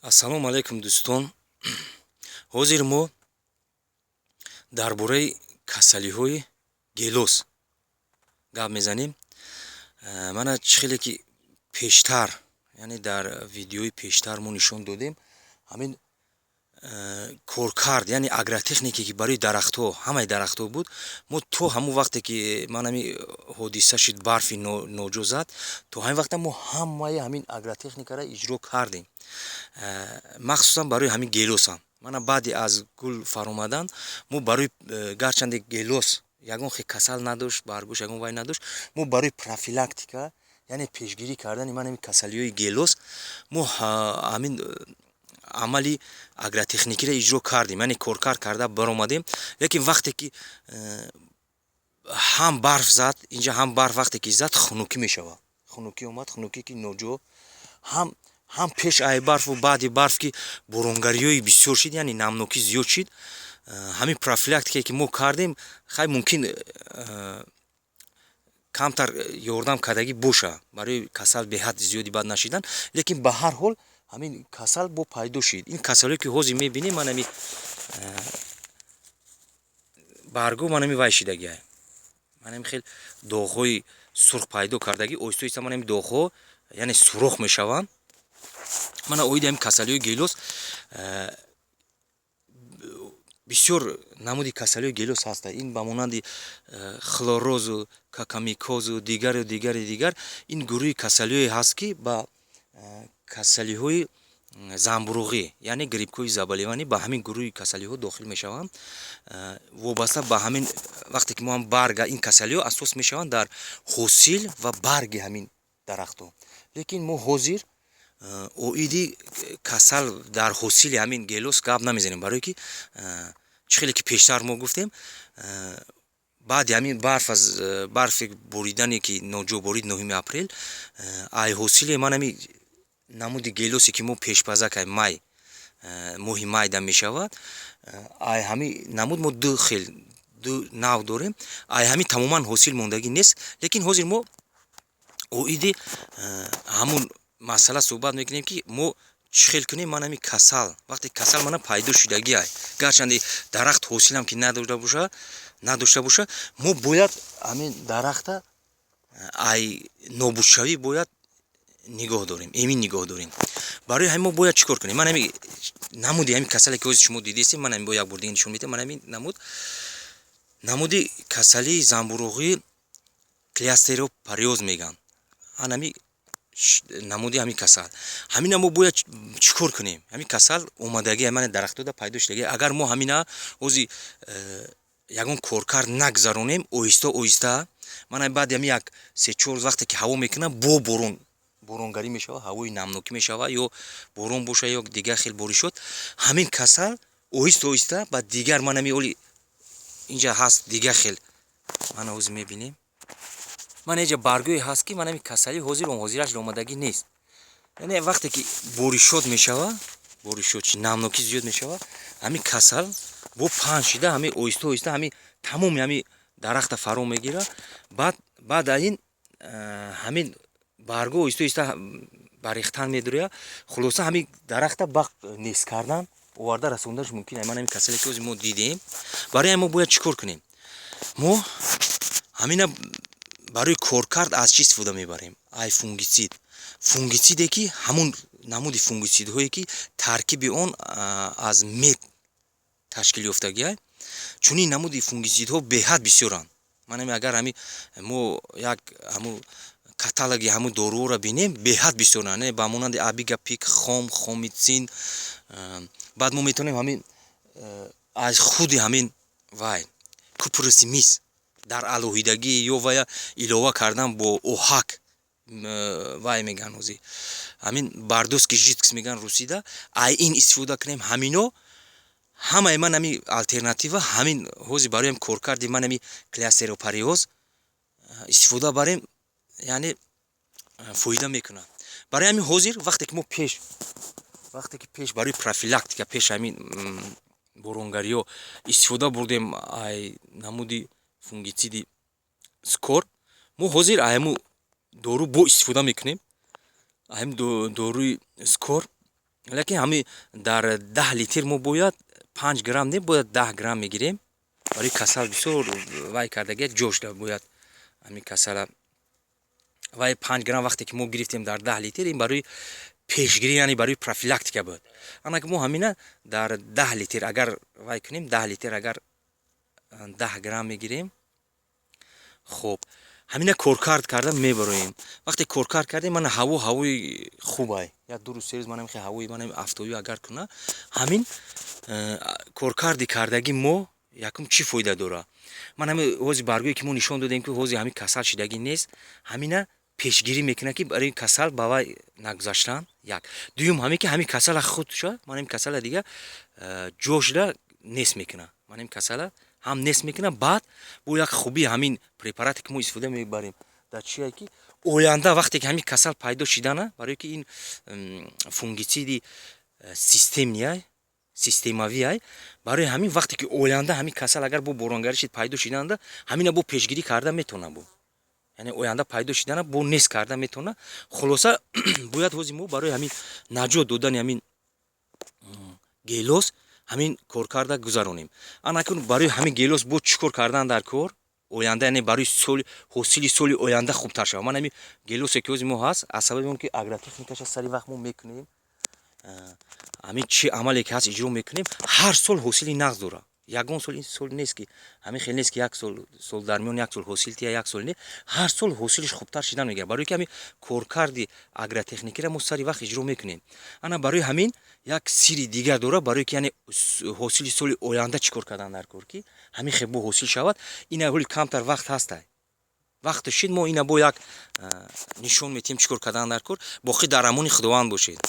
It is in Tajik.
Ассалому алайкум, дӯстон. Ҳозир мо дар бораи касалиҳои гелос гап мезанем. Мана, чӣ хеле ки пештар, яъне дар видеои пештар мо нишон додем, ҳамин коркард, яъне агротехнике, ки барои дарахтҳо, ҳамаи дарахтҳо буд, мо то ҳамон вақте ки ман ҳами ҳодиса шуд, барфи ноҷо зад, то ҳамин вақта мо ҳамаи ҳамин агротехникаро иҷро кардем, махсусан барои ҳамин гелосам. Мана, баъди аз гул фаромадан мо барои, гарчанде гелос ягон хел касал надошт, баргӯш ягон вай надошт, мо барои профилактика, яъне пешгирӣ кардани ман ҳамин касалиҳои гелос, мо ҳамин амали агротехникиро иҷро кардем, яъне коркард карда баромадем. Лекин вақте ки ҳам барф зад инҷа, ҳам барф вақте ки зад, хунукӣ мешавад, хунукӣ омад, хунукӣ ки ноҷо, ҳам пеш ай барфу баъди барф ки боронгариҳои бисёр шид, яъне намнокӣ зиёд шид, ҳамин профилактикае, ки мо кардем, хай, мумкин камтар ёрдам кардагӣ боша барои касал беҳад зиёди бад нашидан, лекин ба ҳар ҳол ҳамин касал бо пайдо шид. Ин касалое, ки ҳозир мебинем, ман ҳами барго, ман ҳами вай шидагиай, ман ҳами хел доғҳои сурх пайдо кардагӣ, оҳиста оҳиста ман ҳами доғҳо, яъне сурох мешаванд. Мана, оиди ҳами касалиҳои гелос, бисёр намуди касалиҳои гелос ҳаста. Ин ба монанди хлорозу, кокомикозу, дигару дигари дигар. Ин гурӯҳи касалиҳое ҳаст, ки ба касалиҳои замбуруғӣ, яъне грибковые заболевания, ба ҳамин гурӯҳи касалиҳо дохил мешаванд. Вобаста ба ҳамин, вақте ки мо ҳам барга, ин касалиҳо асос мешаванд дар ҳосил ва барги ҳамин дарахтҳо. Лекин мо ҳозир оиди касал дар ҳосили ҳамин гелос гап намезанем, барое ки чӣ хеле ки пештар мо гуфтем, баъди ҳамин барф, аз барфи боридане, ки ноҷо борид 9 апрел, ай ҳосили ман ҳами намуди гелосе, ки мо пешпазакай май, моҳи майда мешавад, ай ҳами намуд мо ду хел, ду нав дорем, ай ҳами тамоман ҳосил мондагӣ нест. Лекин ҳозир мо оиди ҳамун масъала суҳбат мекунем, ки мо чӣ хел кунем. Ман ҳами касал, вақте касал мана пайдо шудагиай, гарчанде дарахт ҳосилам ки надошта боша, мо бояд ҳамин дарахта ай нобудшавӣ бояд нигоҳ дорем, эмин нигоҳ дорем. Барои ҳамин мо бояд чӣ кор кунем? Ман ҳами намуди ҳамин касале, ки ҳозир шумо дидестем, ман ҳамин бо як бор дига нишон медиҳам. Ман ҳамин намуди касалии замбуруғӣ, клейстеропориоз мегӯянд, ҳами намуди ҳамин касал. Ҳамина мо бояд чӣ кор кунем? Ҳамин касал омадагӣ, мана, дарахтода пайдо шудагӣ. Агар мо ҳамина ҳози ягон коркард нагзаронем, оҳиста оҳиста, мана, баъди ҳами як се-чор рӯз, вақте ки ҳаво мекунад, бо борон, боронгарӣ мешавад, ҳавои намнокӣ мешавад, ё борон боша, ё дигар хел боришот, ҳамин касал оҳиста оҳиста ба дигар, ман ҳами оли инҷа ҳаст, дигар хел, мана, ҳозир мебинем, ман инҷа баргое ҳаст, ки ман ҳами касалӣ ҳозир ҳозираш омадагӣ нест. Яъне вақте ки боришот мешавад, боришот, намнокӣ зиёд мешавад, ҳамин касал бо паҳн шида, ҳамин оҳиста оҳиста ҳамин тамоми ҳамин дарахта фаро мегирад. Баъд аз ин ҳамин барго оҳиста оҳиста ба рехтан медурӯяд. Хулоса, ҳамин дарахта ба нест кардан оварда расонданаш мумкин. Ман ҳамин касале, ки ҳозир мо дидем, барои ҳамин мо бояд чӣ кор кунем? Мо ҳамина барои коркард аз чӣ истифода мебарем? Ай фунгицид, фунгициде, ки ҳамун намуди фунгицидҳое, ки таркиби он аз медь ташкил ёфтагиай. Чунин намуди фунгицидҳо беҳад бисёранд. Манами агар ҳами мо як ҳамун каталоги ҳамун доруҳоро бинем, беҳад бисёранд, ба монанди Абига Пик, Хом, Хомитсин. Баъд мо метавонем ҳамин аз худи ҳамин вай купороси мис дар алоҳидагӣ ё вая илова кардан бо оҳак, вай мегӯянд, ҳозир ҳамин бордоский жидкость мегӯянд русида, ай ин истифода кунем. Ҳамино ҳамаи ман ҳами алтернатива, ҳамин ҳозир барои коркарди ман ҳами клейстеропориоз истифода барем, яъне фоида мекунад. Барои ҳамин ҳозир, вақте ки мо пеш, вақте ки пеш барои профилактика, пеш ҳамин боронгариҳо истифода бурдем ай намуди фунгициди Скор, мо ҳозир ай ҳамун дору бо истифода мекунем, ай ҳамин доруи Скор. Лекин ҳами дар 10 литр мо бояд 5 грамм не, бояд 10 грамм мегирем. Барои касал бисёр вай кардагия, ҷошда бояд ҳамин касала вай. 5 грамм вақте ки мо гирифтем дар 10 литр, ин барои пешгирӣ, яъне барои профилактика буд. Ана ки мо ҳамина дар 10 литр агар вай кунем, 10 литр агар 10 грамм мегирем. Хуб, ҳамина коркард карда мебароем. Вақте коркард кардем, мана ҳаво, ҳавои хубай, як 2 рӯз, 3 рӯз мана ҳавои мана афтобӣ агар куна, ҳамин коркарди кардагӣ мо якум чӣ фоида дора? Ман ҳами ҳози баргое ки мо нишон додем, ки ҳози ҳамин касал шидагӣ нест, ҳамина пешгирӣ мекунад, ки барои касал ба вай нагузаштан. Як дуюм, ҳамин ки ҳамин касала худша, ман ҳамин касала дига ҷошда нест мекунад, ман ҳамин касала ҳам нест мекунад. Баъд бо як хубии ҳамин препарате ки мо истифода мебарем дар чие, ки оянда вақте ки ҳамин касал пайдо шидана, барое ки ин фунгициди системный, системавиай, барои ҳамин вақте ки оянда ҳамин касал агар бо боронгарӣ шид, пайдо шиданда, ҳамина бо пешгирӣ карда метавона, бо яъне оянда пайдо шидана бо нест карда метавона. Хулоса, бояд ҳози мо барои ҳамин наҷот додани ҳамин гелос ҳамин коркарда гузаронем. Анакун барои ҳамин гелос бо чӣ кор кардан дар кор оянда, яъне барои соли ҳосили соли оянда хубтар шавад? Ман ҳамин гелосе ки ҳози мо ҳаст, аз сабаби он ки агротехникаша сари вақт мо мекунем, ҳамин чӣ амале ки ҳаст иҷро мекунем, ҳар сол ҳосили нағз дорад. Ягон сол ин сол нест, ки ҳамин хел нест, ки як сол, сол дар миён як сол ҳосил тия, як сол не. Ҳар сол ҳосилиш хубтар шидан мегирад, барои ки ҳамин коркарди агротехникиро мо сари вақт иҷро мекунем. Ана барои ҳамин як сири дигар дорад, барое ки яъне ҳосили соли оянда чӣ кор кардан дар кор, ки ҳамин хел бо ҳосил шавад. Ина ҳоли камтар вақт ҳастай, вақте шид, мо ина бо як нишон метиҳем, чӣ кор кардан дар кор. Боқӣ дар амони Худованд бошед.